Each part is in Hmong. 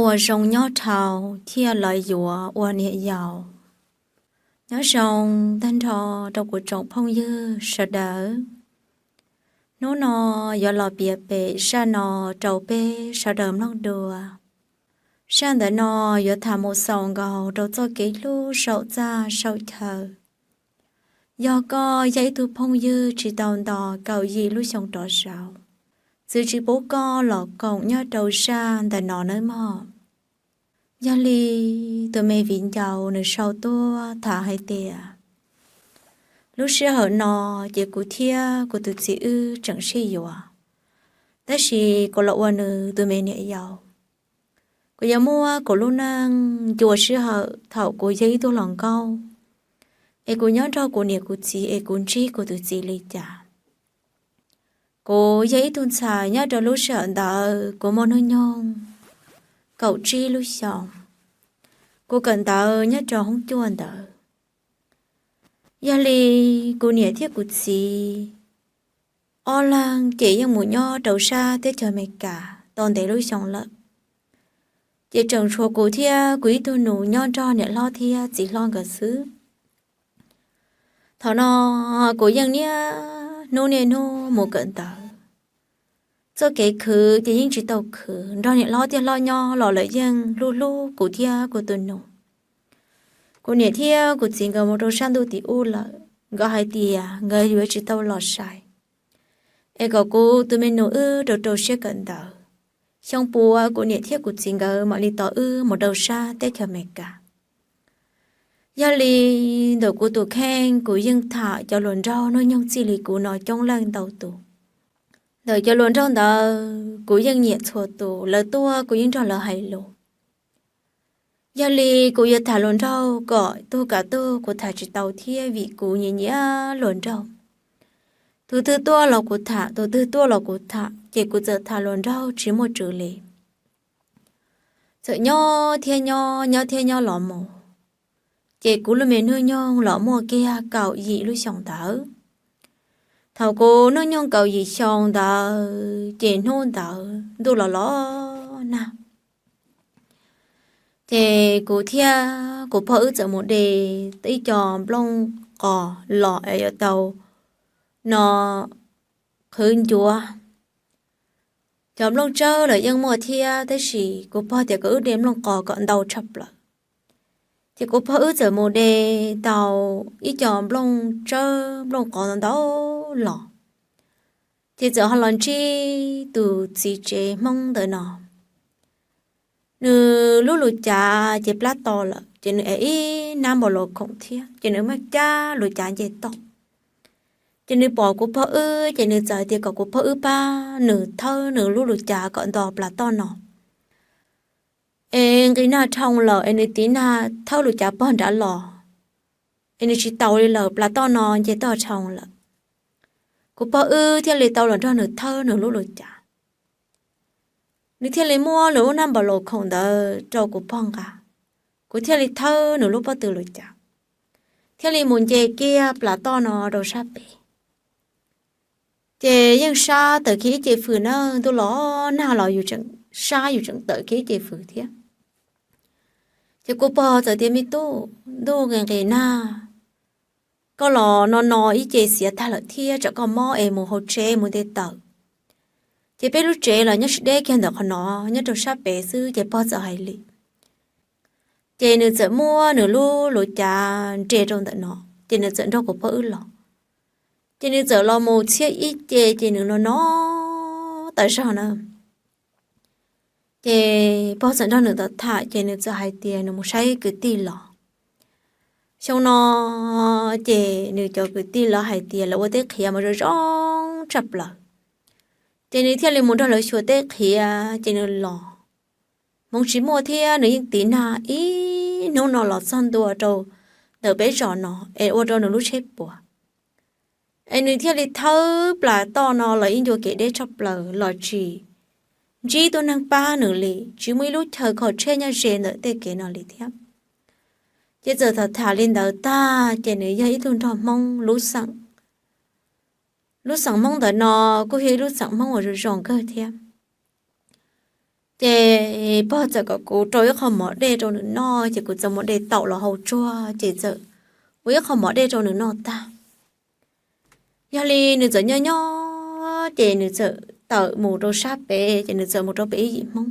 Ua zoo nyob dhau thiaj los yuav ua niam yau. Nyob zoo tag nrho rau kuv tsoom phooj ywg sawv daws. Hnub no yuav los piav pem zaj no rau peb sawv daws mloog dua. Zaj ntawm no yuav tham mus xaus nkaus rau txoj kev hlub saum txaj saum chaw. Yog koj yog ib tug phooj ywg tsis tau nto kaum yim lub xyoo rov saud, txwv tsis pub koj los koom nyob rau zaj ntawm no nawb mog. Yog li tus me viv ncaus nws sau tuaj tham hais tias, lub sij hawm no ces kuv thiab kuv tus txiv wb tseem sib yuav, tab sis kuv los ua nws tus me niam yau. Kuv yuav muab kuv lub neej ncua sij hawm thaum kuv yog ib tug hluas nkauj, es kuv nyob nrog kuv niam kuv txiv es kuv ntsib kuv tus txiv li cas. Kuv yog ib tug ntxhais nyob rau lub sij hawm ntawd kuv muaj hnub nyoog kaum tsib lub xyoos. Kuv kawm ntawv nyob rau hoob cuaj ntawd. Yog li kuv niam thiab kuv txiv ob leeg ces yeej mus nyob rau sab teb chaws Amelikas tau ntev lub xyoo lawm. Ces tseem tshuav kuv thiab kuv ib tug nus nyob nrog niam hlob thiab txiv hlob nkawd xwb. Thaum no kuv yeej niaj hnub niaj hnub mus kawm ntawv. Txoj kev khwv ces yeej tsis tau khwv, nrog niam hlob thiab hlob nyob los lawv yeej hlub hlub kuv thiab kuv tus nus. Kuv niam thiab kuv txiv nkawd mus rau sab ntuj tim ub lawm, nkawd hais tias nkawd yuav tsis tau los sai, es kom kuv tus me nus wb rau rau siab kawm ntawv. Xyoo puav kuv niam thiab kuv txiv nkawd mam li tos wb mus rau sab teb chaws Amelikas. Yog li ntawm kuv tus kheej kuv yeej tham cov hluas nraug hnub nyoog txij li kuv no coob leej ntau tus. Ntawm cov hluas nraug ntawd kuv yeej nyiam txhua tus, lawv tuaj kuv yeej nrog lawv hais lus. Yog li kuv yuav tham hluas nraug kom tug kam tug kuv tham tsis tau thiab vim kuv nyiam nyiam hluas nraug. Tus twg tuaj los kuv tham, tus twg tuaj los kuv tham, ces kuv txawm tham hluas nraug tsis muaj tswv li. Txawm nyob thiab nyob, nyob thiab nyob los mus, ces kuv lub me hnub nyoog los muaj kiag kaum yim lub xyoos ntawd. Thaum kuv hnub nyoog kaum yim xyoo ntawd ces hnub ntawd ntuj los los nag. Ces kuv thiab kuv pog wb txawm mus de ib co nplooj qos los es yuav tau no qhwv ncuav. Cov nplooj tsawb los yeej muaj thiab, tab sis kuv pog tias kom wb de nplooj qos kom ntau tshaj plaws. Ces kuv pog wb txawm mus de tau ib co nplooj tsawb nplooj qos ntau ntau los, ces txawm ho los ntsib tus txiv tsev Hmoob ntawm no. Nws lub lus cav ces plab to lawm, ces nws ev ib nab npaum los khoom thiab, ces nws muab cab lus cav nce toj. Ces nws pom kuv pog wb, ces nws txawm tias kom kuv pog wb pab nws thawb nws lub lus cav kom nto plas toj no. Es nqis nag dhau lawm es nws tiv nag thawb lus cav pog nrad los, es nws tsis taus li lawm, plas toj no nce toj dhau lawm. Kuv pog wb thiaj li tau los nrog nws thawb nws lub lus cav. Nws thiaj li muab nws lub nab npaum los khoom ntawd rau kuv pog nqa, kuv thiaj li thawb nws lub pob tw lus cav, thiaj li mus nce kiag plas toj no rau sab pem. Ces yeej sab tawm kiag ib ce fws na, ntuj los nag los yus tseem sab yus tseem tawm kiag ib ce fws thiab. Ces kuv pog txawm tias, me tub, ntuj nqis nqis nag, koj los no no ib ce xiav tag lawm thiab, tsam koj mob es mus hauv tsev mus nte taws. Ces peb lub tsev los nyob tsis deb kiag ntawm qhov no, nyob rau sab pem xwb, ces pog txawm hais li. Ces nws txawm muab nws lub lus cav nres rau ntawm no, ces nws txawm nrog kuv pog wb los. Ces nws txawm los mus txhiab ib ce, ces nws los no tas zog na. Ces pog txawm nrog nws tham tham, ces nws txawm hais tias nws mus saib kwv tij los. Xyoo no ces nws cov kwv tij los hais tias lawv ua teb qhiav mas zoo zoo tshaj plaws. Ces nws thiaj li mus nrog lawv xyuas teb qhiav, ces nws los. Hmoov tsis muaj thiab, nws yeej tiv nag ib hnub no los txog ntua rau ntawm peb zos no es ua rau nws lub tsheb puas. Es nws thiaj li thawb plas toj no los ib ncua kev deb tshaj plaws los tsis ntsib tus neeg pab nws li, tsis muaj ib lub chaw kho tsheb nyob ze ntawm tej kev no li thiab. Ces txawm tham tham li ntawd tag, ces nws yog ib tug nraug Hmoob lub xeem. Lub xeem Hmoob ntawm no kuj yog ib lub xeem Hmoob uas zoo zoo kawg thiab. Ces pog txawm kom kuv rau ib qho mov dej rau nws noj, ces kuv txawm muab dej taum los hau tsuag, ces txawm ua ib qho mov dej rau nws noj tag. Yog li nws txawm nyob nyob ces nws txawm tawm mus rau sab pem, ces nws txawm mus rau pem ib yim Hmoob.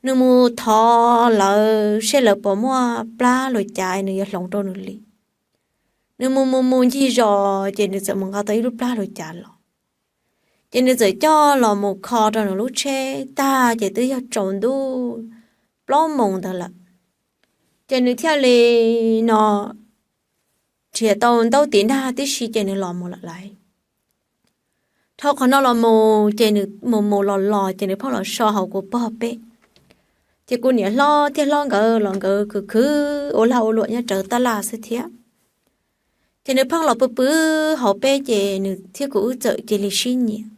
Nws mus thov lawv seb lawv puas muaj plab luag cav nws yuav hloov rau nws li. Nws mus mus mus ncig zos ces nws txawm mus nqa tau ib lub plab luag cav los. Ces nws txawm coj los mus kho rau nws lub tsheb tag ces twb yog tsaus ntuj plaub moos ntawd lawm. Ces nws thiaj li no nrhiav tau ntaub tiv nag tib si ces nws los mus lawm lauj. Dhau qhov no los mus ces nws mus mus los los ces nws pheej los so hauv kuv pog peb. Ces kuv niam hlob thiab hlob nkawd los nkawd khwv khwv ua lag ua luam nyob rawv taj laj xwb thiab. Ces nws pheej los pw pw hauv peb ces nws thiab kuv wb txawm cia li sib nyiam.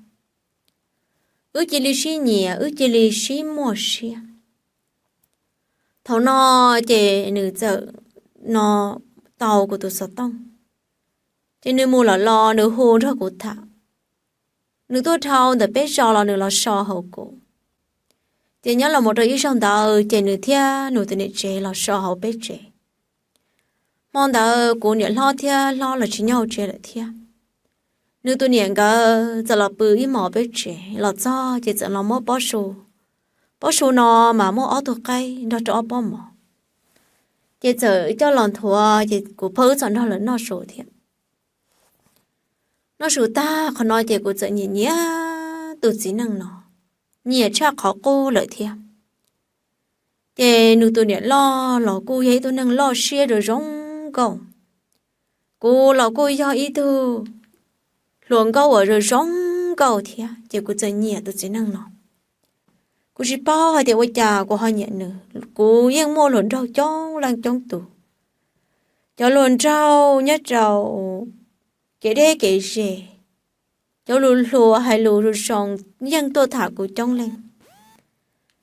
Wb cia li sib nyiam, wb cia li sib muaj siab. Thaum no ces nws txawm no tau kuv tus xov tooj. Ces nws mus lawm los nws hu nrog kuv tham. Nws tuaj dhau ntawm peb zos los nws los so hauv kuv. Ces nyob los mus rau ib zaug ntawd ces nws thiab nws tus niam tsev los so hauv peb tsev. Hmo ntawd kuv niam hlob thiab hlob los tsis nyob hauv tsev lawm thiab. Nws tus niam nkawd txawm los pw ib hmos peb tsev, los txog ces txawm los muab pob su, pob su no mas muaj ob tug qaib nrog rau ob pob mov. Ces txawm coj los nthuav ces kuv pheej wb txawm nrog lawv noj su thiab. Noj su tag qhov no ces kuv txawm nyiam nyiam tus txiv neej no, nyiam tshaj qhov qub lawm thiab. Ces nws tus niam loj los kuj yog ib tug neeg loj siab zoo zoo nkauj. Kuv los kuj yog ib tug hluas nkauj uas zoo zoo nkauj thiab, ces kuv txawm nyiam tus txiv neej no. Kuv tsis paub hais tias ua cas kuv ho nyiam nws, kuv yeej muaj hluas nraug coob leej coob tus. Cov hluas nraug nyob rau kev deb kev ze, cov hluas hluas hais lus zoo zoo yeej tuaj tham kuv coob leej.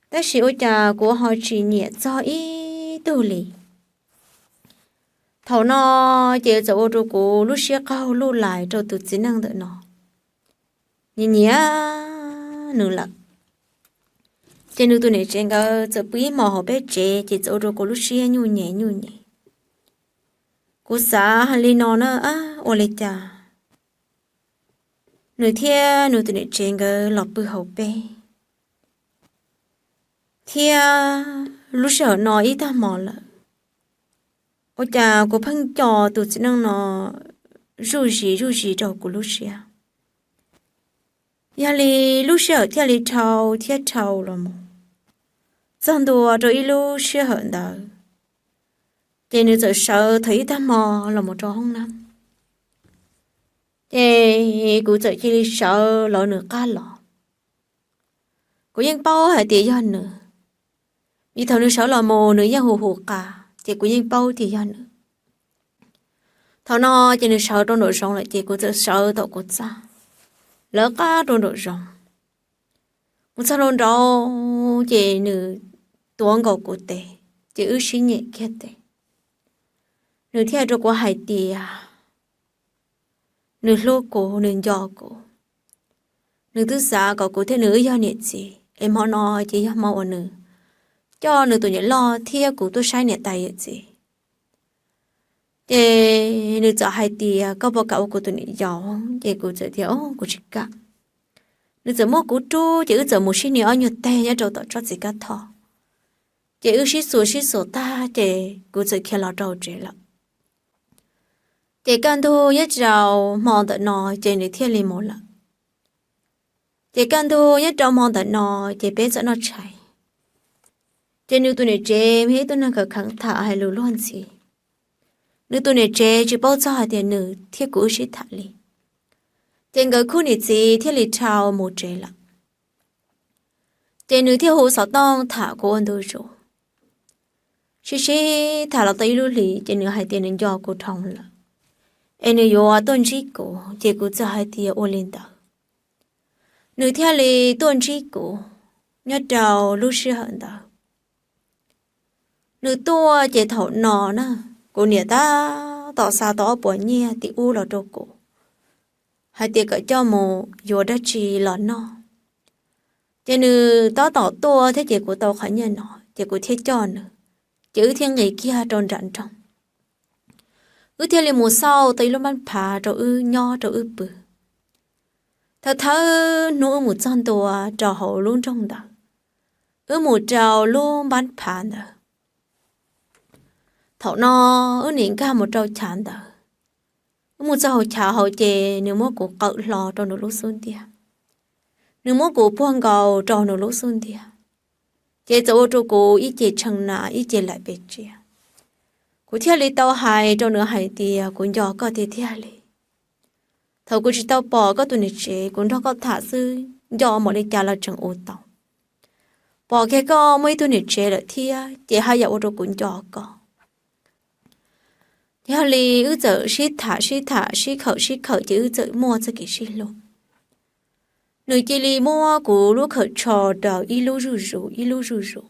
Tab sis ua cas kuv ho tsis nyiam txog ib tug li. Thaum no ces txawm ua rau kuv lub siab qaug luj lais rau tus txiv neej ntawm no, nyiam nyiam nws lawm. Ces nws tus niam tsev nkawd txawm pw ib hmos hauv peb tsev ces txawm ua rau kuv lub siab nyuj nyem nyuj nyem. Kuv xav li no na, ua li cas nws thiab nws tus niam tsev nkawd los pw hauv peb, thiab lub sij hawm no ib tag hmo lawm, ua cas kuv pheej nco tus txiv neej no zuj zus zuj zus rau kuv lub siab. Yog li lub sij hawm thiaj li dhau thiab dhau los mus, txog ntua rau ib lub sij hawm ntawd, ces nws txawm sawv thaum ib tag hmo los mus rau hoob nab. Ces kuv txawm cia li sawv lawv nws qab los. Kuv yeej paub hais tias yog nws, vim thaum nws sawv los mus nws yeej hu hu qa, ces kuv yeej paub tias yog nws. Thaum no ces nws sawv rau nraum zoov lawm ces kuv txawm sawv tom kuv txaj, lawv qab rau nraum zoov. Mus txog rau nraud ces nws tuav nkaus kuv tes, ces wb sib nyem kiag tes. Nws thiaj rau kuv hais tias nws hlub kuv, nws nco kuv. Nws twb xav kom kuv thiab nws wb yog niam txiv, es hmo no ces yog hmo uas nws coj nws tus niam loj thiab kuv tuaj saib niam tais yawm txiv. Ces nws txawm hais tias koj puas kam ua kuv tus niam yau? Ces kuv txawm tias kuv tsis kam. Nws txawm muab kuv rub ces wb txawm mus sib nyiam ob nyuag teg nyob rau tom tsob txiv kab thoj. Ces wb sib xuas sib xuas tag ces kuv txawm khiav los rau tsev lawm. Ces kaj ntug nyob rau hmo ntawm no ces nws thiaj li mus lawm. Ces kaj ntug nyob rau hmo ntawm no ces peb txawm noj tshais. Ces nws tus niam tsev yog ib tug neeg khav kheev tham hais lus luag ntxhi. Nws tus niam tsev tsis paub txog hais tias nws thiab kuv wb sib tham li. Ces nkawd khub niam txiv thiaj li dhau mus tsev lawm. Ces nws thiaj hu xov tooj tham kuv ua ntu zus. Sib sib tham los tau ib lub hlis ces nws hais tias nws nco kuv dhau lawm, es nws yuav tuaj ntsib kuv, ces kuv txawm hais tias ua li ntawd. Nws thiaj li tuaj ntsib kuv nyob rau lub sij hawm ntawd. Nws tuaj ces thaum no na, kuv niam tab tom xa tau ob puas nyiaj tim ub los rau kuv, hais tias kom coj mus yuav dab tsi los noj. Ces nws tab tom tuaj thiab ces kuv tau qhov nyiaj no ces kuv thiaj coj nws, ces wb thiaj nqis kiag rau nram nroog. Wb thiaj li mus xauj tau ib lub npab phav rau wb nyob rau wb pw. Thawj thawj hnub wb mus txog ntua rau hauv lub nroog ntawd, wb mus rau lub npab phav ntawd. Thaum no wb nim nkag mus rau chav ntawd, wb mus txog hauv chav hauv ces nws muab kuv qawm hlo rau nws lub xub ntiag, nws muab kuv puag nkaus rau nws lub xub ntiag, ces txawm ua rau kuv ib ce tshee na ib ce laim pes tsia. Kuv thiaj li tau hais rau nws hais tias kuv nco koj tiag tiag li. Thaum kuv tsis tau pom koj tus niam tsev, kuv nrog koj tham xwb nco npaum li cas los tseem ua tau. Pom kiag koj muaj ib tug niam tsev lawm thiab ces haj yam ua rau kuv nco koj. Yog li wb txawm sib tham sib tham sib khawm sib khawm ces wb txawm muaj txoj kev sib hlub. Nws cia li muab kuv lub khawm tsho daws ib lub zuj zus ib lub zuj zus,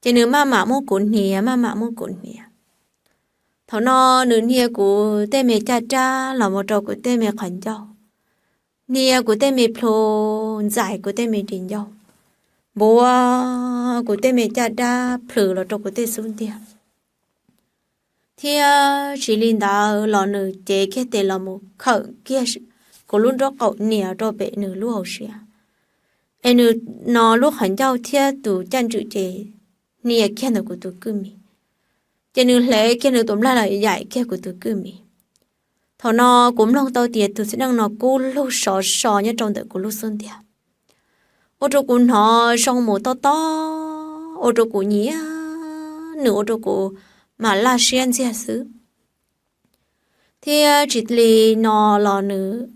ces nws maj mam muab kuv hnia maj mam muab kuv hnia. Thaum no nws hnia kuv tej me caj dab los mus rau kuv tej me qhov ncauj, hnia kuv tej me plhu, ntxais kuv tej me nti ncauj, npuav kuv tej me caj dab plhws los rau kuv tej xub ntiag. Thiab tsis li ntawd los nws cev kiag tes los mus khawm kiag kuv lub nraub qaum nias rau pem nws lub hauv siab, es nws no lub qhov ncauj thiab tus caj ntswm ces hnia kiag ntawm kuv tus kwj mis, ces nws hle kiag nws tus nplaig los yaim kiag kuv tus kwj mis. Thaum no kuv mloog tau tias tus txiv neej no kub lug sov so nyob rau ntawm kuv lub xub ntiag, ua rau kuv hnov zoo mus tob tob, ua rau kuv nyiam, nws ua rau kuv mas laj siab ntxiag xwb. Thiab tsis li no los nws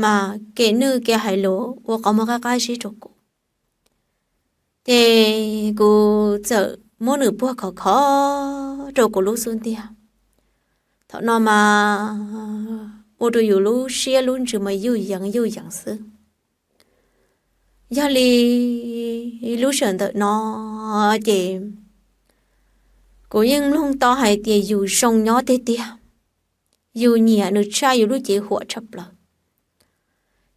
mas kev nwj kev hais lus ua qhov muag qab qab zib rau kuv, ces kuv txawm muab nws puag khov khov rau kuv lub xub ntiag. Thaum no mas ua rau yus lub siab lub ntsws mas yuj yees yuj yees xwb. Yog li lub sij hawm ntawm no ces kuv yeej mloog tau hais tias yus zoo nyob tiag tiag, yus nyiam nws tshaj yus lub cev huam tshaj plaws.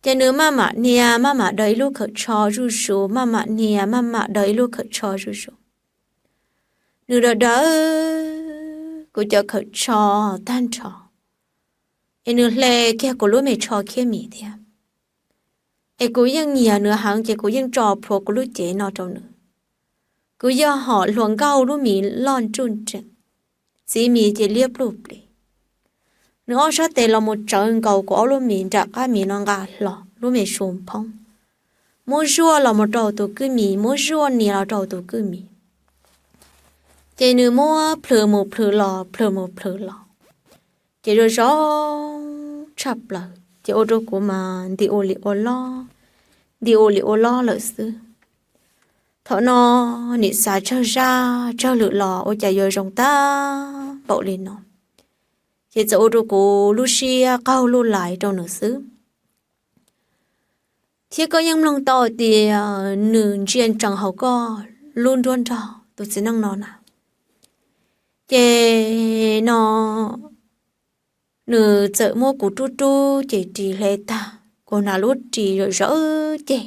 Ces nws maj mam hnia maj mam daws ib lub khawm tsho zuj zus, maj mam hnia maj mam daws ib lub khawm tsho zuj zus. Nws daws daws kuv cov khawm tsho tag nrho, es nws hle kiag kuv lub me tsho khiab mis thiab. Es kuv yeej nyiam nws heev ces kuv yeej tso plhuav kuv lub cev no rau nws. Kuv yog hom hluas nkauj lub mis loj nruj nreem, txiv mis ces liab pluj plis. Nws ob sab tes los mus tsawv nkaus kuv ob lub mis, nram qab mis no nqa hlo lub me su phoob, muab zuaj los mus rau tus kwj mis, muab zuaj nias los rau tus kwj mis. Ces nws muab plhws mus plhws los plhws mus plhws los, ces zoo zoo tshaj plaws ces ua rau kuv mas nti ua li ua lob, nti ua li ua lob lawm xwb. Thaum no nim xav tsawg zaj tsawg lwm los ua cas yuav zoo tag npaum li no, ces txawm ua rau kuv lub siab qaug luj lais rau nws xwb. Thiab koj yeej mloog tau tias nws ntsia ntsees hauv koj lub nruab nrog tus txiv neej no na. Ces no nws txawm muab kuv rub rub ces ris hle tag, kuv hnav lub ris zawm zawv ces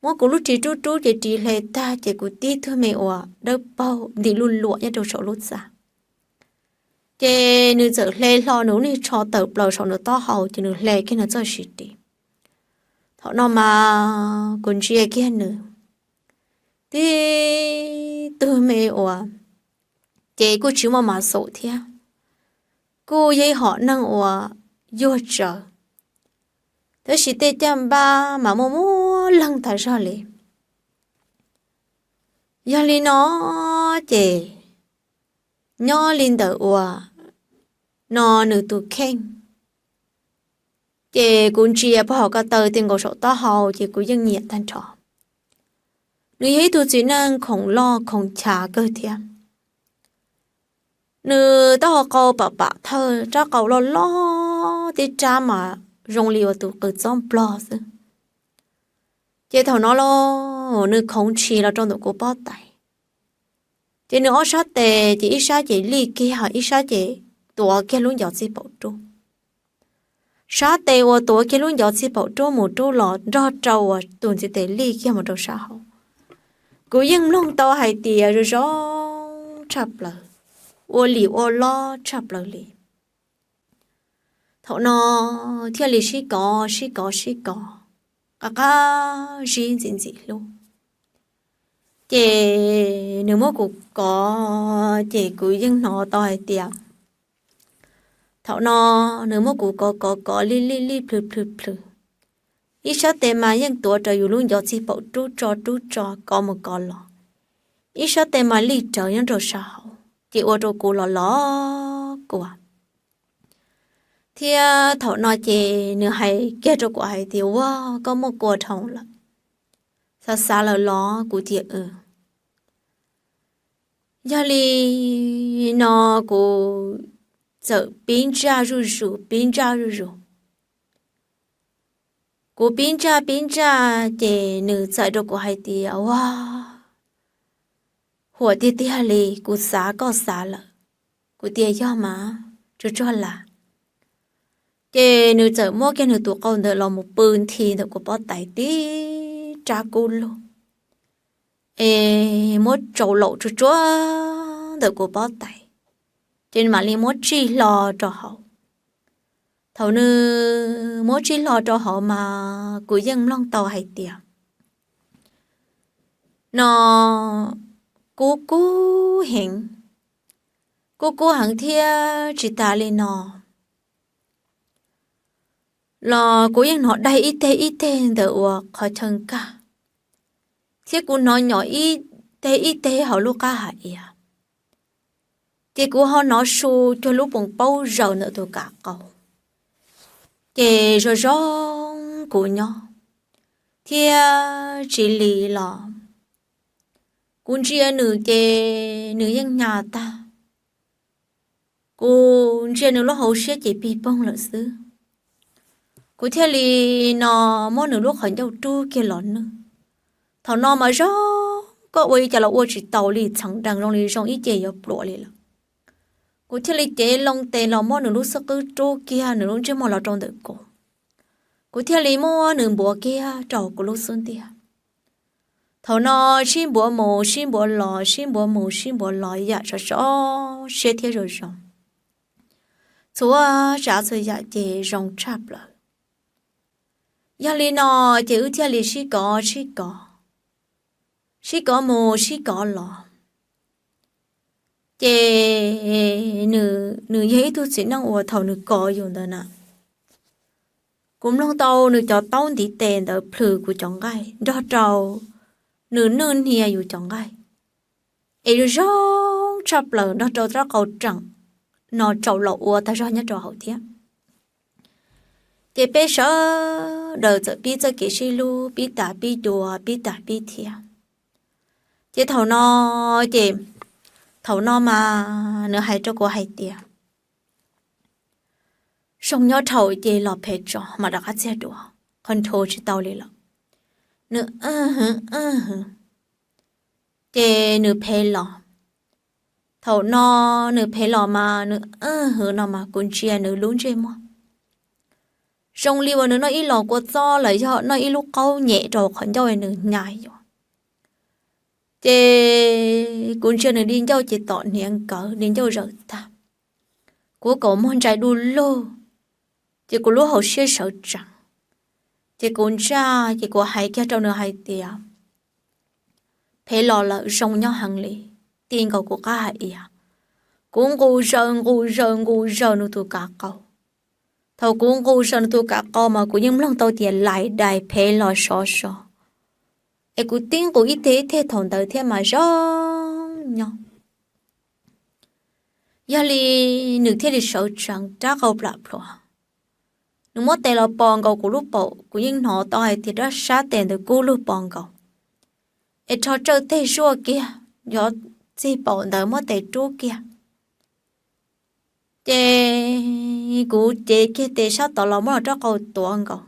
muab kuv lub ris rub rub ces ris hle tag ces kuv tib tug me uas dawb paug ntim luj luam nyob rau saum lub txaj. Ces nws txawm hle hlo nws lub niag tsho tawm plaws saum nws taub hau ces nws hle kiag nws txoj siv ris. Thaum no mas kuv ntsia kiag nws, tib tug me uas ces kuj tsis muaj mas xum thiab, kuj yog ib hom neeg uas yuag tsawv, tab sis tej caj npab mas muaj muaj leeg tas zog li. Yog li no ces nyob li ntawm uas no nws tus kheej, ces kuv ntsia pog hauv ko taw ti nkaus saum taub hau ces kuv yeej nyiam tag nrho. Nws yog ib tug txiv neej khoom loj khoom chav kawg thiab. Nws taub hau qau pam pam thawj, rab qau loj loj tib rab mas zoo li uas tus qws txob nplog xwb. Ces thaum no los nws khoov ntshis los rau ntawm kuv pob tais, ces nws ob sab tes ces ib sab ces lij kiag, ib sab ces tuav kiag lub ncov txij paum rub. sab tes uas tuav kiag lub ncov txij paum rub mus rub los nrog rau uas tus ntxiv tes lij kiag mus rau sab hauv. Kuv yeej mloog tau hais tias zoo zoo tshaj plaws, ua lim ua lob tshaj plaws li. Thaum no thiaj li sib kov sib kov sib kov, qab qab zib ntxim ntxim hlub. Ces nws muab kuv kov, ces kuv yeej hnov tau hais tias thaum no nws muab kuv kov kov kov li lij lij plhws plhws plhws. Ib sab tes mas yeej tuav rawv yus lub ncov txij paum rub tso rub tso kov mus kov los, ib sab tes mas lij rawv nyob rau sab hauv, ces ua rau kuv los los kua. Thiab thaum no ces nws hais kiag rau kuv hais tias, Ua, koj muaj kua dhau lawm, xav xav lawm los? Kuv tias, Yog li no kuv txawm pib ntsaj zuj zus pib ntsaj zuj zus. Kuv pib ntsaj pib ntsaj ces nws txawm rau kuv hais tias, Ua, huam tiag tiag li, kuv xav koj xav lawm. Kuv tias, Yog mas, tsuag tsuag las. Ces nws txawm muab kiag nws tus qau ntawd los mus pw nthi ntawm kuv pob tais tib rab kub lug, es muab tsaus laum tsuag tsuag ntawm kuv pob tais, ces nws mam li muab tsij hlo rau hauv. Thaum nws muab tsij hlo rau hauv mas kuv yeej mloog tau hais tias no kub kub heev, kub kub heev thiab tsis tas li no los kuv yeej hnov daig ib teg ib teg ntawm uas qhov chaw nkag, thiab kuv hnov nyom ib teg ib teg hauv lub qab hais tias, ces kuv ho hnov su cuag lub poos paub zaws ntawm tus kav qau, ces zoo zoo kuv nyob thiab tsis li los kuv ntsia nws ces nws yeej hnyav tag. Kuv ntsia nws lub hauv siab ces pig poog lawm xwb. Kuv thiaj li no muab nws lub qhov ncauj rub kiag los nwj. Thaum no mas zoo, koj ua li cas los ua tsis tau li, txheev dees zoo li zoo ib ce yuav pluam li lawm. Kuv thiaj li cev loo tes los muab nws lub xub qwb rub kiag nws lub ntsej muag los rau ntawm kuv. Kuv thiaj li muab nws npuav kiag rau kuv lub xub ntiag. Thaum no sib npuav mus sib npuav los sib npuav mus sib npuav los yam sov sov siab thiab zoo zoo, txhua tsav txhua yam ces zoo tshaj plaws. Yog li no ces wb thiaj li sib kov sib kov, sib kov mus sib kov los. Ces nws yog ib tug txiv neej uas thaum nws kov yus ntawd na, kuv mloog tau nws cov taub ntiv tes ntawd plhws kuv cov nqaij nrog rau nws nwj hnia yus cov nqaij, es zoo zoo tshaj plaws nrog rau rab qau reem no tsaus laum ua tag zog nyob rau hauv thiab. Ces peb sawv daws txawm pib txoj kev sib hlub pib tas pib dua pib tas pib thiab. Ces thaum no, ces thaum no mas nws hais rau kuv hais tias, zoo nyob dhau ces los phem tso mam rov qab txiag dua, qhov nrho tsis tau li lawm. Nws, ces nws phem los. Thaum no nws phem los mas nws hwv no mas kuv ntsia nws lub ntsej muag zoo li uas nws noj ib los kua txob los yog noj ib lub qaub nyem rau qhov ncauj nws hnyav yuav. Ces kuv ntsia nws di ncauj ces tom hniav nkawd di ncauj zawm tag. Kuv kaum muag ntsais du lug, ces kuv lub hauv siab sawv tsees. Ces kuv ntsaj ces kuv hais kiag rau nws hais tias, phem los lawm zoo nyob heev li, ti nkaus kuv qab hais tias, kuv nqus zaws nqus zaws nqus zaws nws tus kav qau. Thaum kuv nqus zaws nws tus kav qau mas kuv yeej mloog tau tias lais dais phem los sov so, es kuv tib nqus ib teg ib teg thaum ntawd thiab mas zoo nyob. Yog li nws thiaj li sawv tsees rab qau plam plhuav. Nws muab tes los pos nkaus kuv lub paum, kuv yeej hnov tau hais tias rab sab tes ntawd kub lug pos nkaus, es rho tsawj teg zuaj kiag, yov txij paum ntawd muab tes rub kiag. Ces kuv cev kiag tes sab tod los muab nws rab qau tuav nkaus.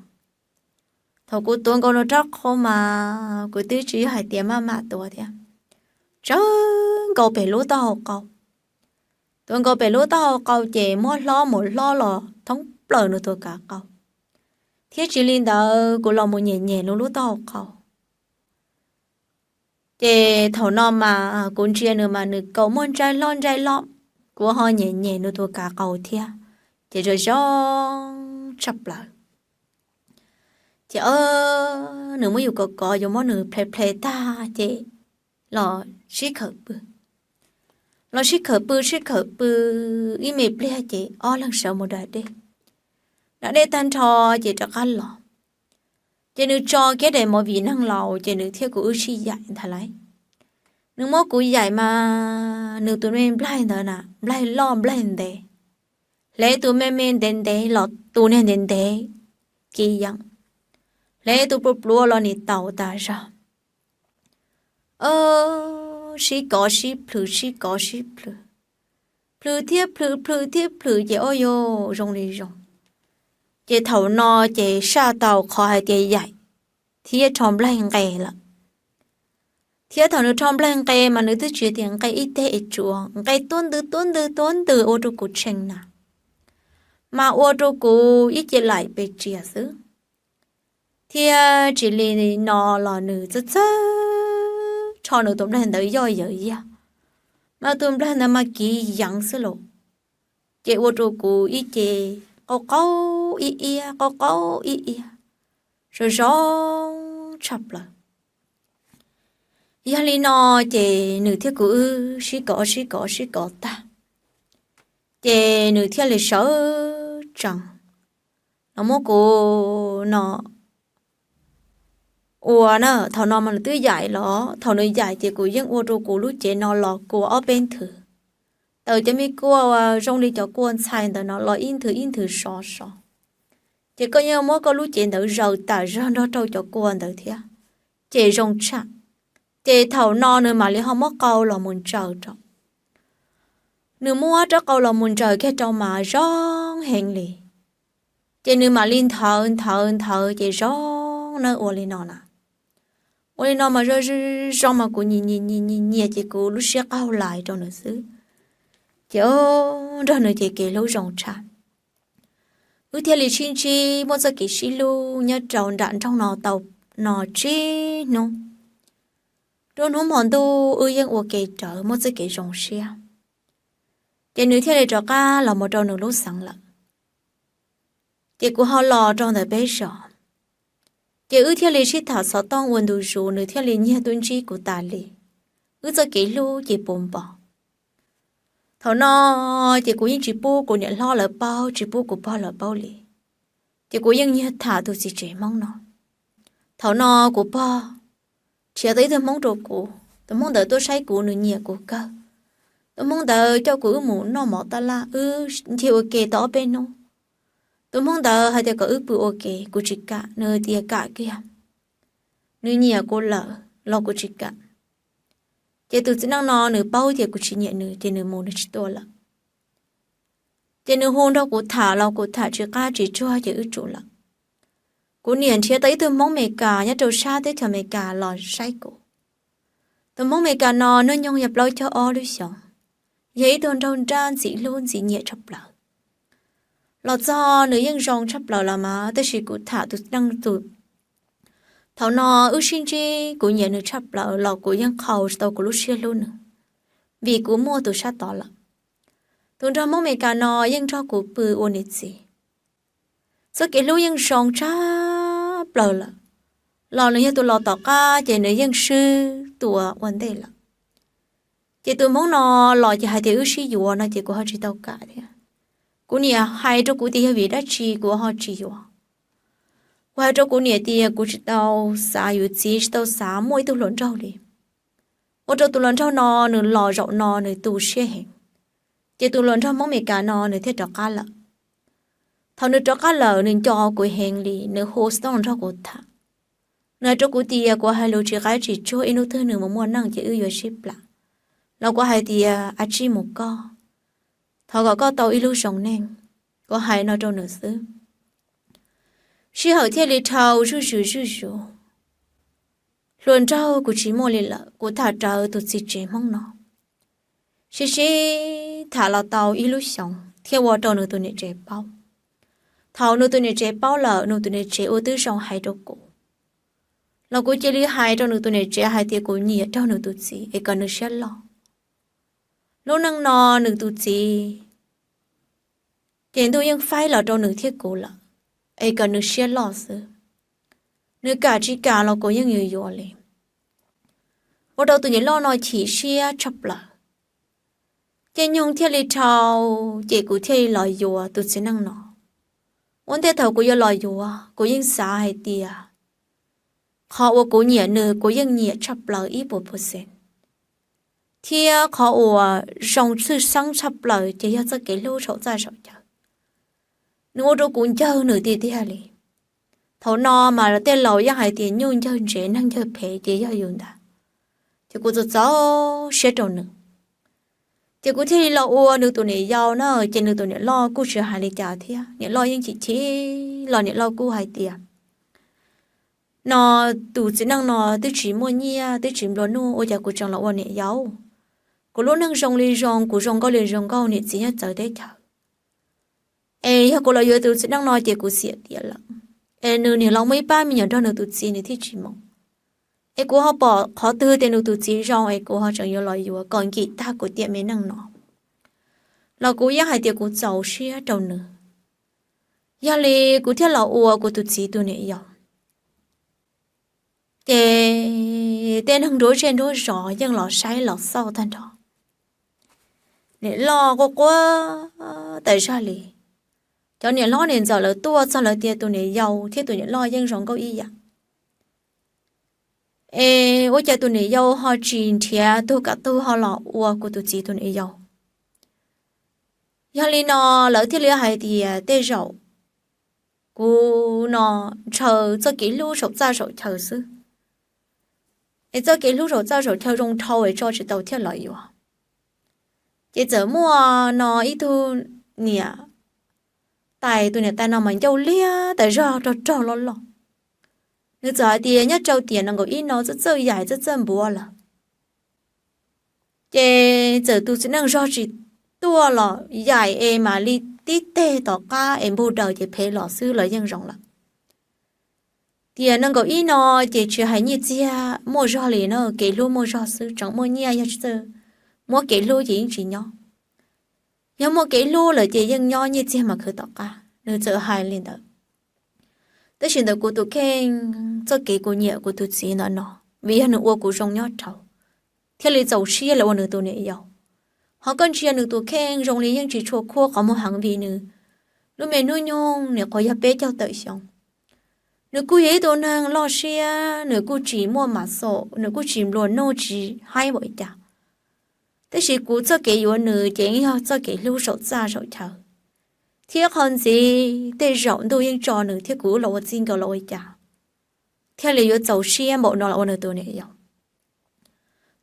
Thaum kuv tuav nkaus nws rab qau mas kuv twb tsis yog hais tias maj mam tuav thiab, tsawv nkaus pem lub taub hau qau. Tuav nkaus pem lub taub hau qau ces muab hlob mus hlob los thoob plaws nws tus kav qau. Thiab tsis li ntawd kuv los mus nyem nyem nws lub taub hau qau. Ces thaum no mas kuv ntsia nws mas nws kaus muag ntsaij hlob ntsaij hlob, kuv ho nyem nyem nws tus kav qau thiab, ces zoo zoo tshaj plaws. Ces nws muab yus kov kov, yus muab nws ple ple tag ces los sib khawm pw. Los sib khawm pw sib khawm pw ib me pliag ces ob leeg sawv mus da dej. Da dej tag nrho ces rov qab los. Ces nws tso kiag daim movie neeg laus ces nws thiab kuv wb sib yaim ntag lauj. Nws muab kuv yaim mas nws tus me nplaig ntawd na, nplaig loj nplaig ntev, hle tus me me ntev ntev los tus niag ntev ntev kiv yeem, hle tus pluav pluav los nim taus tas zog. Sib kov sib plhws sib kov sib plhws, plhws thiab plhws plhws thiab plhws ces ua yus zoo li zoo. Ces thaum no ces saj tau qhov hais tias yaim thiab rho nplaig nqe lawm. Thiab thaum nws rho nplaig nqe mas nws twb tsis tias nqe ib teg es tsuav nqe tuab ntws tuab ntws tuab ntws ua rau kuv tshee na, mas ua rau kuv ib ce laim pes tsias xwb. Thiab tsis li no los nws txawj txawj rho nws tus nplaig ntawd yoj yawm yag, mas tus nplaig ntawd mas kiv yeev xwb los, ces ua rau kuv ib ce qaub qaub ib iab qaub qaub ib iab, zoo zoo tshaj plaws. Yog li no ces nws thiab kuv wb sib kov sib kov sib kov tag, ces nws thiaj li sawv tsees los muab kuv no ua na. Thaum no mas nws twb yaim los, thaum nws yaim ces kuv yeej ua rau kuv lub cev no los kua ob peb nthwv, tawm cov me kua uas zoo li cov kua ntxhais ntawd no los ib nthwv ib nthwv sov sov. Ces koj yeej muab koj lub cev ntawd zaws tas zog nrog rau cov kua ntawd thiab, ces zoo tshaj. Ces thaum no nws mam li ho muab qau los mus ntsaws rau. Nws muab rab qau los mus ntsaws kiag rau mas zoo heev li. Ces nws mam li nthawv nthawv nthawv ces zoo na ua li no na. Ua li no mas zoo zoo mas kuv nyiam nyiam nyiam nyiam nyiam ces kuv lub siab qaug lais rau nws xwb. Ces nrog nws ces kev hlub zoo tshaj. Wb thiaj li sib ntsib muaj txoj kev sib hlub nyob rau nram nroog no tau no tsib hnub. Rau hnub hmo ntuj wb yeej ua ke rawv muaj txoj kev zoo siab, ces nws thiaj li rov qab los mus rau nws lub xeev lawm. Ces kuv ho los rau ntawm peb zos, ces wb thiaj li sib tham xov tooj ua ntu zus, nws thiaj li nyiag tuaj ntsib kuv tas li. Wb txoj kev hlub ces puv npo. Thaum no ces kuv yeej tsis pub kuv niam hlob lawv paub, tsis pub kuv pog lawv paub li. Ces kuv yeej nyiag tham tus txiv tsev Hmoob no. Thaum no kuv pog nrhiav tau ib tug Hmoob rau kuv, tus Hmoob ntawd tuaj saib kuv nws nyiam kuv kawg. Tus Hmoob ntawd coj kuv wb mus noj mov taj laj, wb nce ua ke tau ob peb hnub. Tus Hmoob ntawd hais tias kom wb pw ua ke, kuv tsis kam, nws tias kam kiag, nws nyiam kuv lawm los kuv tsis kam. Ces tus txiv neej no nws paub tias kuv tsis nyiam nws ces nws mus nws tsis tuaj lawm. Ces nws hu nrog kuv tham los kuv tham tsis qab tsis tsuag ces wb tsum lawm. Kuv niam nrhiav tau ib tug Hmoob Amelikas nyob rau sab teb chaws Amelikas los saib kuv. Tus Hmoob Amelikas no hnub nyoog yog plaub caug ob lub xyoos, yog ib tug nraug nrab ntxim hlub ntxim nyiam tshaj plaws. Los txog nws yeej zoo tshaj plaws los mas tab sis kuv tham tus neej tus, thaum no wb sib ntsib kuv nyiam nws tshaj plaws los kuv yeej qhau tsis tau kuv lub siab hlub nws, vim kuv muaj tus sab tod lawm. Tus nraug Hmoob Amelikas no yeej nrog kuv pw ua niam txiv, txoj kev hlub yeej zoo tshaj plaws lawm, los nws yog tus los tom qab ces nws yeej swb tus ua ntej lawm. Ces tus Hmoob no los ces hais tias wb sib yuav no ces kuv ho tsis tau kam thiab. Kuv niam hais rau kuv tias yog vim dab tsi kuv ho tsis yuav. Kuv hais rau kuv niam tias kuv tsis tau xav yuav txiv, tsis tau xav muaj ib tug hluas nraug li. Ua rau tus hluas nraug no nws los zaum no nws tu siab heev, ces tus hluas nraug Hmoob Amelikas no nws thiaj rov qab lawm. Thaum nws rov qab lawm nws nco kuv heev li, nws hu xov tooj nrog kuv tham. Nws hais rau kuv tias kuv hais lus tsis qab tsis tsuag, ib hnub twg nws mus muaj neej ces wb yuav sib plam. Los kuv hais tias a tsij mus koj, thov kom koj tau ib lub zoo neej. Kuv hais no rau nws xwb. Sij hawm thiaj li dhau zuj zus zuj zus. Hluas nraug kuv tsis muaj li lawm, kuv tham rawv tus txiv tsev Hmoob no. Sib sib tham los tau ib lub xyoos thiaj ua rau nws tus niam tsev paub. Thaum nws tus niam tsev paub lawm, nws tus niam tsev ua twb zoo hais rau kuv, los kuv cia li hais rau nws tus niam tsev hais tias kuv nyiam raug nws tus txiv es kom nws siab loj. Lub neej no nws tus txiv ces ntuj yeej faib los rau nws thiab kuv lawm, es kom nws siab loj xwb. Nws kam tsis kam los kuv yeej yuav yuav li. Ua rau tus niam loj no chim siab tshaj plaws. Caij nyoog thiaj li dhau, ces kuv thiaj li los yuav tus txiv neej no. Ua ntej thaum kuv yuav los yuav, kuv yeej xav hais tias qhov uas kuv nyiam nws kuv yeej nyiam tshaj plaws ib puas percent, thiab qhov uas zoo tshwj xeeb tshaj plaws ces yog txoj kev hlub saum txaj saum chaw. Nws ua rau kuv ncawg nws tiag tiag li. Thaum no mas tej laus yeej hais tias nyuj ncawg ntsev neeg ncawg phem ces yog yus ntag. Ces kuv txaus txaus siab rau nws, ces kuv thiaj li los ua nws tus niam yau na. Ces nws tus niam loj kuj tsis hais li cas thiab, niam loj yeej chim chim los niam loj kuj hais tias no tus txiv neej no twb tsis muaj nyiaj twb tsis nplua nuj, ua cas kuv tseem los ua niam yau? Kuv lub neej zoo li zoo, kuv zoo nkauj li zoo nkauj, niam txiv nyob txawv teb chaws. Es yog kuv los yuav tus txiv neej no ces kuv xiam tiam lawm. Es nws niam los muaj ib pab me nyuam nrog nws tus txiv nws thiaj tsis mus. Es kuv ho pom qhov twg tias nws tus txiv zoo es kuv ho tseem yuav los yuav kom nkim tag kuv tiam me neej no, los kuv yeej hais tias kuv txaus siab rau nws. Yog li kuv thiaj los ua kuv tus txiv tus niam yau. Ces tej neeg nruab zej nruab zos yeej los saib los xauj tag nrho. Niam loj quaj quaj tas zog li. Cov niam hlob niam ntxawm lawv tuaj txog lawv tias tus niam yau thiab tus niam loj yeej zoo nkauj ib yam. Es ua cas tus niam yau ho tsis nrhiav tug kam tug ho los ua kuv tus txiv tus niam yau? Yog li no lawv thiaj li hais tias tej zaum kuv no ntshaw txoj kev hlub saum txaj saum chaw xwb, es txoj kev hlub saum txaj saum chaw zoo dhau es tso tsis tau thiaj los yuav. Ces txawm muaj no ib tug niam tais, tus niam tais no mas ncauj liab tas zog rog rog loj loj. Nws txawm hais tias nyob rau tiam nees nkaum ib no txawj txawj yaim txawj txawj npuav lawm. Ces txawm tus txiv neej zog tsis tuaj los yaim es mam li tib teg tom qab es npug daws ces phev los xwb los yeej zoo lawm. Tiam nees nkaum ib no ces tsis hais nyiaj txiag muaj zog li na, kev hlub muaj zog xwb, tseem muaj nyiaj yog tsis txawj muab kev hlub ces yeej tsis nyob. Yog muaj kev hlub lawm ces yeej nyob, nyiaj txiag mas khwv tom qab. Nws txawm hais li ntawd. Tab sis ntawm kuv tus kheej, txoj kev kuv nyiam kuv tus txiv ntawm no, vim yog nws ua kuv zoo nyob rau, thiaj li txaus siab los ua nws tus niam yau. Ho koj ntsia nws tus kheej zoo li yeej tsis tshua khuab qhov muag heev vim nws lub me hnub nyoog nws nyuam qhuav yog peb caug tawm xyoo. Nws kuj yog ib tug neeg loj siab, nws kuj tsis muaj mas xom, nws kuj tsis nplua nuj tsis haib npaum li cas. Tab sis kuv txoj kev yuav nws ces yeej yog txoj kev hlub saum txaj saum chaw, thiab qhov ntxiv tej zaum ntuj yeej tso nws thiab kuv wb los ua txij nkawm los ua li cas thiaj li yuav txaus siab npaum no los ua nws tus niam yau.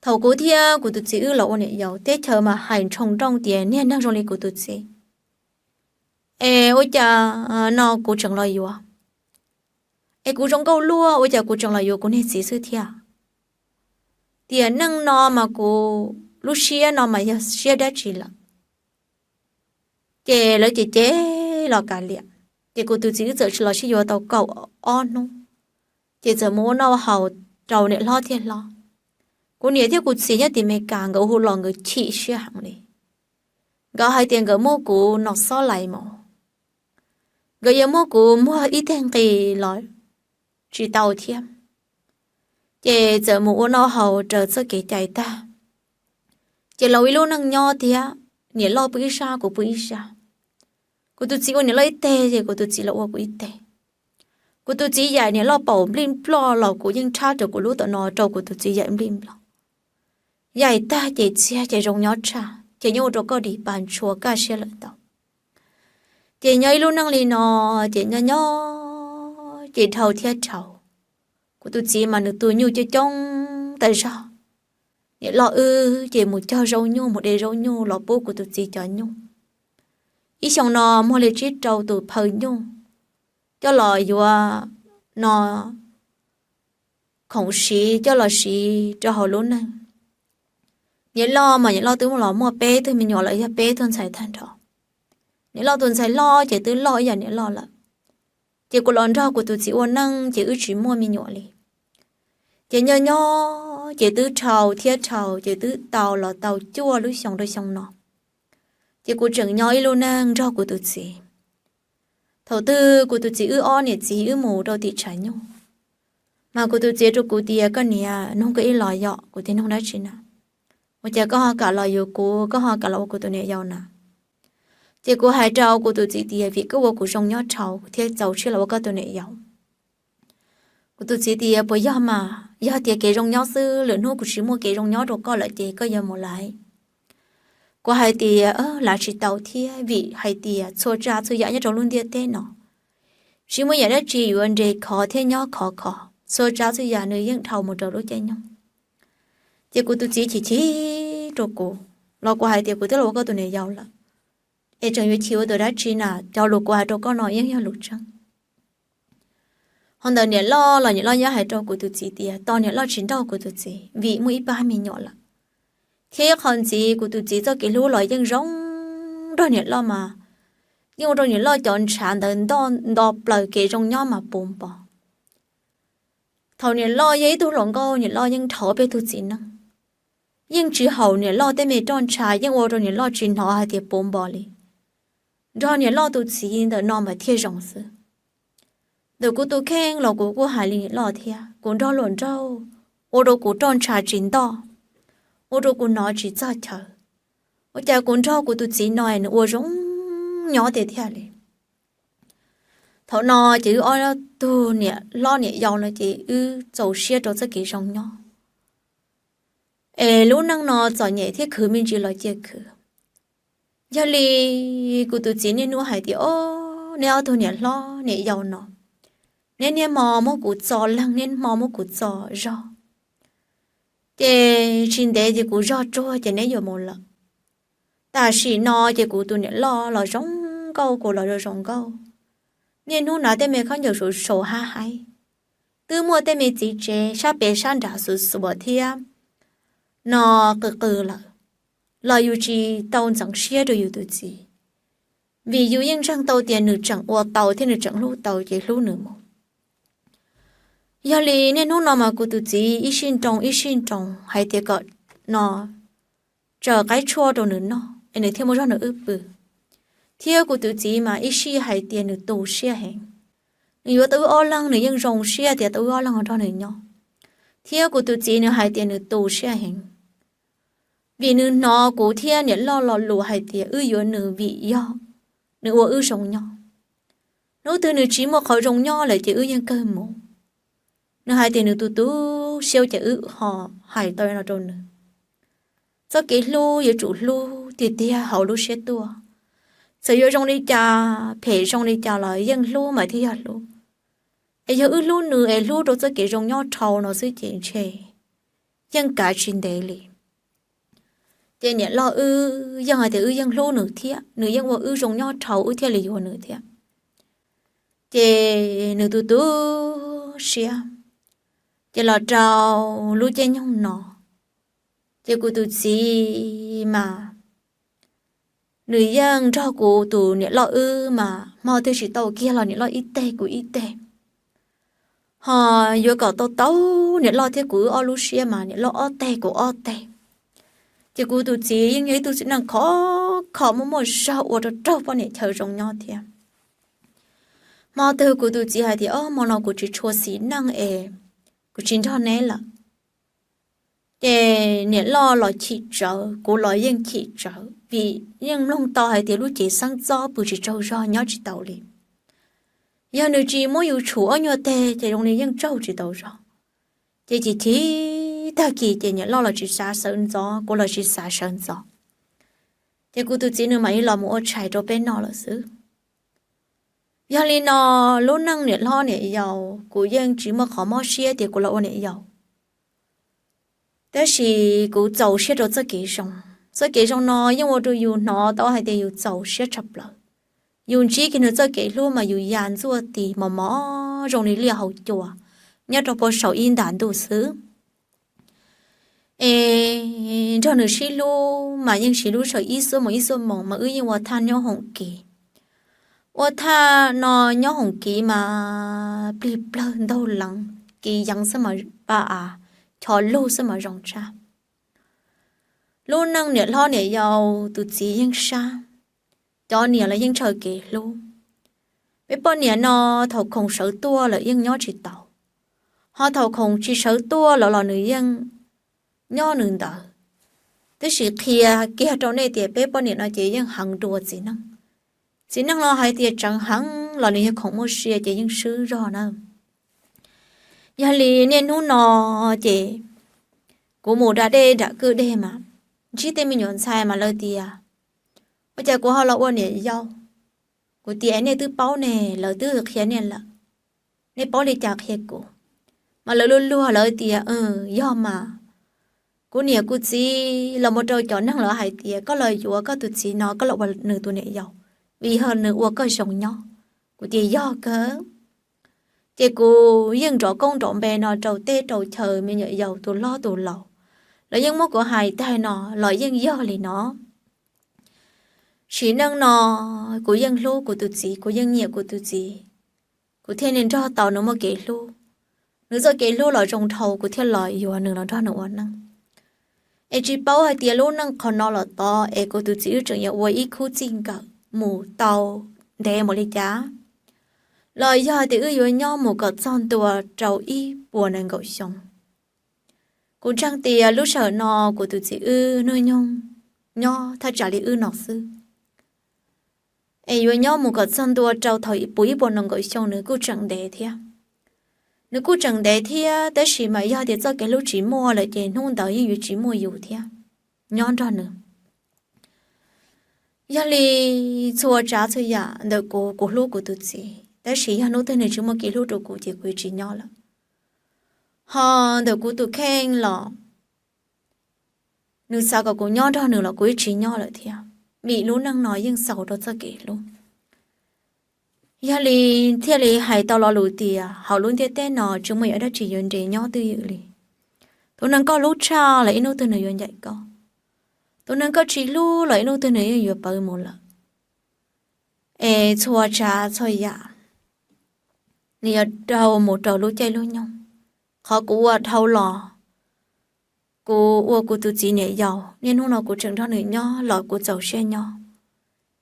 Thaum kuv thiab kuv tus txiv wb los ua niam yau, teb chaws mas hais ntshoo nrooj tias niag neeg zoo li kuv tus txiv es ua cas no kuv tseem los yuav, es kuv zoo nkauj luaj ua cas kuv tseem los yuav kuv niag txiv xwb thiab. Tiam neej no mas kuv lub siab no mas yog siab dab tsi lawm. Ces lawv cem cem los kav liam, ces kuv tus txiv wb txawm tsis los sib yuav tau kaum ob hnub, ces txawm mus ua noj haus rau niam hlob thiab hlob. Kuv niam thiab kuv txiv nyob tim Amelikas nkawd hu los nkawd chim siab heev li. Nkawd hais tias nkawd muab kuv no xob lais mus, nkawd yuav muab kuv muag ib teg nqi los tsis tau thiab. Ces txawm mus ua noj haus raws txoj kev cai tag, ces los ua ib lub neej nyob thiab, niam loj pw ib sab kuv pw ib sab. Kuv tus txiv ua niam loj ib teg ces kuv tus txiv los ua kuv ib teg. Kuv tus txiv yaim niam loj paum nplij nploj los kuv yeej tshab rau kuv lub tom no rau kuv tus txiv yaim nplij nploj. Yaim tag ces txiag ces zoo nyob tshaj, ces nyob ua rau koj dim pas ntshua kaj siab lawm ntau. Ces nyob ib lub neej li no, ces nyob nyob ces dhau thiab dhau. Kuv tus txiv mas nws tu nyuj coob coob tas zog. Niam loj wb ces mus cog zaub nyuj mus de zaub nyuj los pub kuv tus txiv cov nyuj. Ib xyoo no muag li tsib rau tus phaw nyuj coj los yuav no khoom siv coj los siv rau hauv lub neej. Niam loj mas niam loj twb los muaj peb tug me nyuam lawm, yog peb tug ntxhais tag nrho. Niam loj tus ntxhais hlob ces twb loj ib yam niam loj lawm. Ces kuv los nrog kuv tus txiv ua neej ces wb tsis muaj me nyuam li. Ces nyob nyob ces twb dhau thiab dhau ces twb tau los tau cuaj lub xyoo rau xyoo no. Ces kuv tseem nyob ib lub neej nrog kuv tus txiv. Thaum twg kuv tus txiv wb ob niam txiv wb mus rau tim tshav nyuj, mas kuv tus txiv rau kuv tias, koj niam, nug koj ib los yom. Kuv tias, nug dab tsi na? Ua cas koj ho kam los yuav kuv, koj ho kam los ua kuv tus niam yau na? Ces kuv hais rau kuv tus txiv tias, vim koj ua kuv zoo nyob dhau thiab txaus siab los ua koj tus niam yau. Kuv tus txiv tias, puas yog mas? Yog tias kev zoo nyob xwb, lwm hnub kuv tsis muaj kev zoo nyob rau koj lawm ces koj yuav mus lawm. Kuv hais tias, lav tsis tau thiab, vim hais tias txhua tsav txhua yam nyob rau lub ntiaj teb no tsis muaj yam dab tsi yuav nres khov thiab nyob khov kho. Txhua tsav txhua yam nws yeej dhau mus rau lub caij nyoog. Ces kuv tus txiv chim chim rau kuv, los kuv hais tias, kuv twb los ua koj tus niam yau lawm, es tseem yuav chim ua tus dab tsi na? Cov lus kuv hais rau koj no yeej yog lus tseeb. Ho ntawm niam loj los niam loj nyob hais rau kuv tus txiv tias tos niam loj tsis nrauj kuv tus txiv vim muaj ib pab me nyuam lawm. Thiab ib qho ntxiv kuv tus txiv txoj kev hlub los yeej zoo nrog niam loj mas yeej ua rau niam loj cov ntshav ntawd nto plaws, kev zoo nyob mas puv npo. Thaum niam loj yog ib tug hluas nkauj, niam loj yeej dhau peb tug txiv neej, yeej tsis haum niam loj tej me roj ntsha, yeej ua rau niam loj tsis hnov hais tias puv npo li. Nrog niam loj tus txiv ntawm no mas thiaj zoo xwb. Ntawm kuv tus kheej los kuv kuj hais li niam loj thiab, kuv nrog luag nraug ua rau kuv roj ntsha tsis nto, ua rau kuv hnov tsis txog chaw. Ua cas kuv nrog kuv tus txiv no nws ua zoo nyob tiag tiag li. Thaum no ces wb ob tug niam hlob niam yau no ces wb txaus siab rau txoj kev zoo nyob. Es lub neej no txom nyem thiab khwv me ntsis los cia khwv. Yog li kuv tus txiv niaj hnub hais tias, o, neb ob tug niam hlob niam yau no, neb niaj hmo muab kuv txo leeg, niaj hmo muab kuv txo zog, ces tsis ntev ces kuv zog tsuag ces neb yuav mus lawm. Tam sim no ces kuv tus niam loj los zoo nkauj, kuv los zoo zoo nkauj. Niaj hnub hnav tej me khaub ncaws saum saum hab haib, twb muaj tej me txiv tsev sab pem sab nrad xuav xuav thiab no qw qw lawm, los yus tsis tau ntxeev siab rau yus tus txiv, vim yus yeej ntseeg tau tias nws tseem ua tau thiab nws tseem hlub tau ces hlub nws mus. Yog li niaj hnub no mas kuv tus txiv ib sij nroo ib sij nroo hais tias kom no tsaws qaib tshuaj rau nws noj es nws thiaj muaj zog nws wb pw. Thiab kuv tus txiv mas ib sij hais tias nws tu siab heev, nws yuav tau wb ob leeg nws yeej zoo siab tias tau wb ob leeg nrog nws nyob. Thiab kuv tus txiv nws hais tias nws tu siab heev, vim nws hnov kuv thiab niam loj lo lus hais tias wb yuav nws vim yog nws ua wb zoo nyob. Hnub twg nws tsis muaj qhov zoo nyob lawm ces wb yeej kawg mus. Nws hais tias nws tu tu siab ces wb ho hais tau no rau nws. Txoj kev hlub yuav tsum hlub tiag tiag hauv lub siab tuaj. Txawm yuav zoo li cas, phem zoo li cas los yeej hlub mas thiaj yog hlub. Es yog wb hlub nws es hlub rau txoj kev zoo nyob dhau no xwb ces ntshe yeej kav tsis ntev li. Ces niam loj wb yeej hais tias wb yeej hlub nws thiab nws yeej ua wb zoo nyob dhau wb thiaj li yuav nws thiab. Ces nws tu tu siab, ces los rau lub caij nyoog no, ces kuv tus txiv mas nws yeej nrog kuv tus niam loj wb mas hmo twg tsis tau kiag los niam loj ib teg kuv ib teg. Ho yuav kom tau tau niam loj thiab kuv wb ob lub siab mas niam loj ob teg kuv ob teg. Ces kuv tus txiv yeej yog ib tug txiv neej khov kho muaj muaj zog ua rau raug poj niam chaw zoo nyob thiab. Hmo twg kuv tus txiv hais tias, o, hmo no kuv tsis tshua xis neej es kuv tsis nrog neb lawm. Ces niam loj los chim tsawv, kuv los yeej chim tsawv, vim yeej mloog tau hais tias lub cev xeeb txob pw tsis tsaug zog nyob tsis tau li. Yog nws tsis muab yus tshum ob nyuag teg ces zoo li yeej tsaug tsis tau zog. Ces chim chim tag kis ces niam loj los tsis xav sawv ntxov, kuv los tsis xav sawv ntxov. Ces kuv tus txiv nws mam li los mus ua tshais rau peb noj lawm xwb. Yog li no, lub neej niam hlob niam yau kuv yeej tsis muaj qhov mob siab tias kuv los ua niam yau. Tab sis kuv txaus siab rau txoj kev zoo. Txoj kev zoo no yeej ua rau yus hnov tau hais tias yus txaus siab tshaj plaws. Yus ntsib kiag nws txoj kev hlub mas yus ya ntxuaj tis mos mos zoo li liaj hauv cua nyob rau puag saum ib ntas ntuj xwb. Es nrog nws sib hlub mas yeej sib hlub saum ib xuab moos ib xuab moos mas wb yeej ua thaj nyob hoom kis, Ua thaj no nyob hoom kiv mas plig plawg ntaug leev, kiv yeev xwb mas pa av, chov lug xwb mas zoo tshaj. Lub neej niam hlob niam yau, tus txiv yeej sab, cov niam los yeej ntshaw kev hlub. Peb poj niam no thaum khoom sawv tuaj lawm yeej nyob tsis tau, ho thaum khoom tsis sawv tuaj lawm los nws yeej nyob nws ntawd. Tab sis qhia kiag rau nej tias peb poj niam no ces yeej heev dua txiv neej. Txiv neej los hais tias tseev heev los nws yog khoom muaj sia ces yeej swb zog na. Yog li niaj hnub no ces kuv mus da dej nram kwj deg mas ntsib tej me nyuam ntxhais mas lawv tias, ua cas kuv ho los ua niam yau? Kuv tias, es nej twb paub ne, lawv twb qhia nej lawm, nej paub li cas qhia kuv? Mas lawv luag luag lawv tias, yog mas, kuv niam kuv txiv los mus rau cov neeg lawv hais tias koj los yuav koj tus txiv no koj los ua nws tus niam yau, vim yog nws ua koj zoo nyob. Kuv tias yog kawg. Ces kuv yeej nrov koob nrov npe no rau teb rau chaw, me nyuam yaus tus hlob tus laus, lawv yeej muab kuv hais tag no los yeej yog li no. Sim neej no kuv yeej hlub kuv tus txiv, kuv yeej nyiam kuv tus txiv, kuv thiaj li nrog tau nws muaj kev hlub. Nws txoj kev hlub los zoo dhau kuv thiaj los yuav nws los nrog nws ua neej. Es tsis paub hais tias lub neej qhov no los tod es kuv tus txiv wb tseem yuav ua ib khub txij nkawm mus tau ntev mus li cas, los yog tias wb yuav nyob mus kom txog ntua rau ib puas nees nkaum xyoo. Kuv ntseeg tias lub sij hawm no kuv tus txiv wb hnub nyoog nyob thaj tsam li wb no xwb, es yuav nyob mus kom txog ntua rau thaum puv ib puas nees nkaum xyoo nws kuj tseem ntev thiab. Nws kuj tseem ntev thiab tab sis mas yog tias txoj kev hlub tsis muaj lawm ces hnub ntawd yeej yuav tsis muaj yus thiab nyob nrog nws. Yog li txhua tsav txhua yam ntawm kuv, kuv hlub kuv tus txiv, tab sis yog hnub twg nws tsis muaj kev hlub rau kuv ces kuv yuav tsis nyob lawm. Ho ntawm kuv tus kheej los nws xav kom kuv nyob nrog nws los kuv yeej tsis nyob lawm thiab, vim lub neej no yeej xaus rau txoj kev hlub. Yog li thiaj li hais tau lo lus tias hauv lub ntiaj teb no tsis muaj yam dab tsi yuav nres nyob twj ywm li. Tus neeg koj hlub tshaj los ib hnub twg nws yuav ncaim koj, tus neeg koj tsis hlub los ib hnub twg nws yeej yuav pawv mus lawm. Es txhua tsav txhua yam nws yuav dhau mus rau lub caij lub nyoog. Qhov kuv ua dhau los, kuv ua kuv tus txiv niam yau, niaj hnub no kuv tseem nrog nws nyob los kuv txaus siab nyob.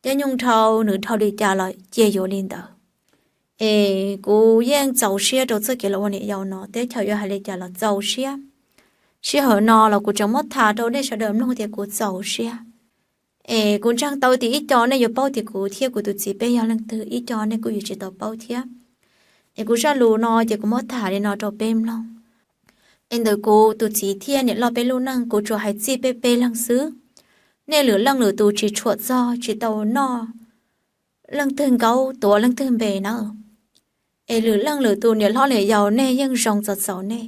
Caij nyoog dhau nws dhau li cas los cia yuav li ntawd. Es kuv yeej txaus siab rau txoj kev los ua niam yau no, teb chaws yuav hais li cas los txaus siab. Sij hawm no los kuv tseem muab tham rau nej sawv daws mloog tias kuv txaus siab. Es kuv ntseeg tau tias ib co nej yuav paub tias kuv thiab kuv tus txiv peb yog leej twg, ib co nej kuj yuav tsis tau paub thiab. Es kuv zaj lus no ces kuv muab tham li no rau peb mloog. Es ntawm kuv tus txiv thiab niam loj peb lub neej kuv tsuas hais txij peb peb leeg xwb. Nej lwm leej lwm tus tsis tshua txog, tsis tau noj leej twg nkaub tuav leej twg npe na. Es lwm leej lwm tus niam hlob niam yau nej yeej zoo txaus txaus nej.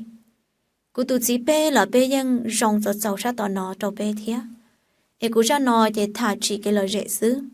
Kuv tus txiv peb los peb yeej zoo txaus txaus sab tom no rau peb thiab. Es kuv zaj no ces tham tsim kev lom zem xwb.